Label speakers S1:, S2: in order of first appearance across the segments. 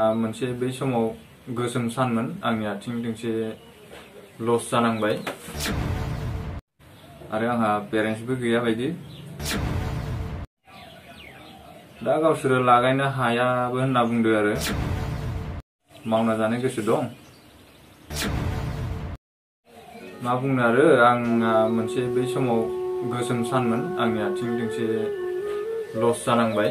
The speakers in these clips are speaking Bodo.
S1: मोनसे बै समाव गोसोम सानमोन आंनि आथिं दोंसे लस जानांबाय आरो आंहा पेरेन्टसबो गैया बायदि दा गावसोरो लागायनो हायाबो होनना बुंदो आरो मावना जानो गोसो दं मा बुंनो आरो आंहा मोनसे बै समाव गोसोम सानमोन आंनि आथिं दोंसे लस जानांबाय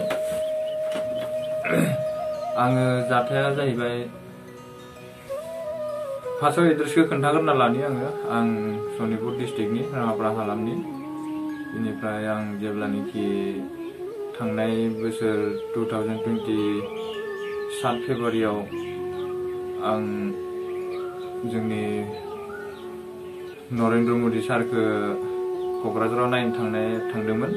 S1: आङो जाथाया जाहैबाय फार्स्टआव एड्रेसखौ खोन्थाग्रोना लानि आं सनितपुर डिस्ट्रिक्टनि राङापारा हालामनि बेनिफ्राय आं जेब्लानोखि थांनाय बोसोर 2020 7 फेब्रुवारियाव आं जोंनि नरेन्द्र मदि सारखौ क'क्राझाराव नायनो थांदोंमोन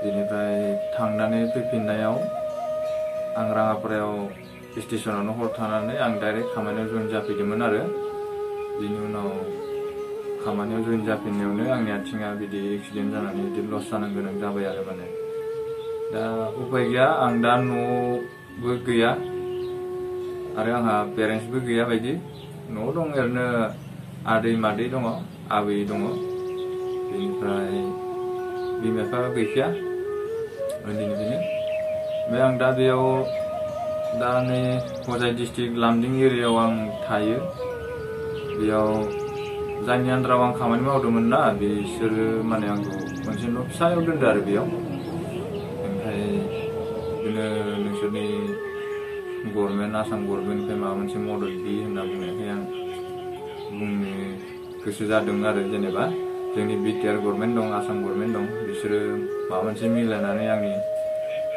S1: बेनिफ्राय थांनानै फैफिननायाव आं राङापारायाव स्टेशनावनो हर थानानै आं डाइरेक्ट खामानियाव जइन जाफैदोंमोन आरो बेनि उनाव खामानियाव जइन जाफिननायावनो आंनि आथिङा बिदि एक्सिडेन्ट जानानै बिदि लस जानो गोनां जाबाय आरो माने दा उपाय गैया आं दा न'बो गैया आरो आंहा पेरेन्टसबो गैया बायदि न'आव दं ओरैनो आदै मादै दङ आबै दङ बेनिफ्राय बिमा बिफा गैखाया उन्दैनिफ्रायनो ओमफ्राय आं दा बेयाव दा नै हजाइ डिस्ट्रिक्ट लामदिं एरियायाव आं थायो बेयाव जायनि आन्दाराव आं खामानि मावदोंमोन ना बिसोरो माने आंखौ मोनसे न' फिसायाव दोनदो आरो बेयाव ओमफ्राय बिदिनो नोंसोरनि गभर्नमेन्ट आसाम गभर्नमेन्टनिफ्राय माबा मोनसे मदद बि होनना बुंनायखाय आं बुंनो गोसो जादों आरो जेनेबा जोंनि बिटिआर गभर्नमेन्ट दं आसाम गभर्नमेन्ट दं बिसोरो माबा मोनसे मिलायनानै आंनि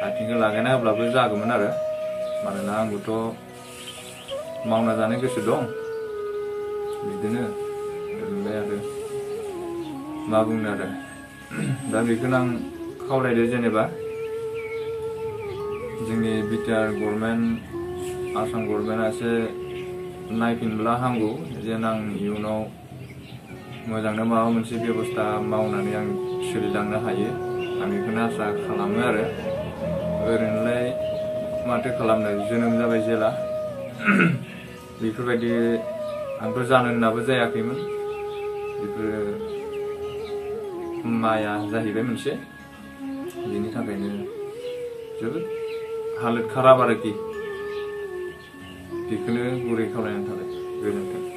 S1: आथिंखौ लागायना होब्लाबो जागौमोन आरो मानोना आंबोथ' मावना जानो गोसो दं बिदिनो ओमफ्राय आरो मा बुंनो आरो दा बेखौनो आं खावलायदो जेनेबा जोंनि बिटिआर गभर्नमेन्ट आसाम गभर्नमेन्टआ एसे नायफिनब्ला हामगौ जेन आं इयुनाव मोजांनो माबा मोनसे बेबस्था मावनानै आं सोलिलांनो हायो आं बेखौनो आसा खालामो आरो ओरैनोलाय माथो खालामनो जोनोम जाबाय जेला बेफोरबायदि आंथ' जानो होननाबो जायाखैमोन बेफोरो माया जाहैबाय मोनसे बेनि थाखायनो जोबोद हालोद खाराब आरोखि बेखौनो गुरै खावलायनानै थाबाय गोजोन्थों।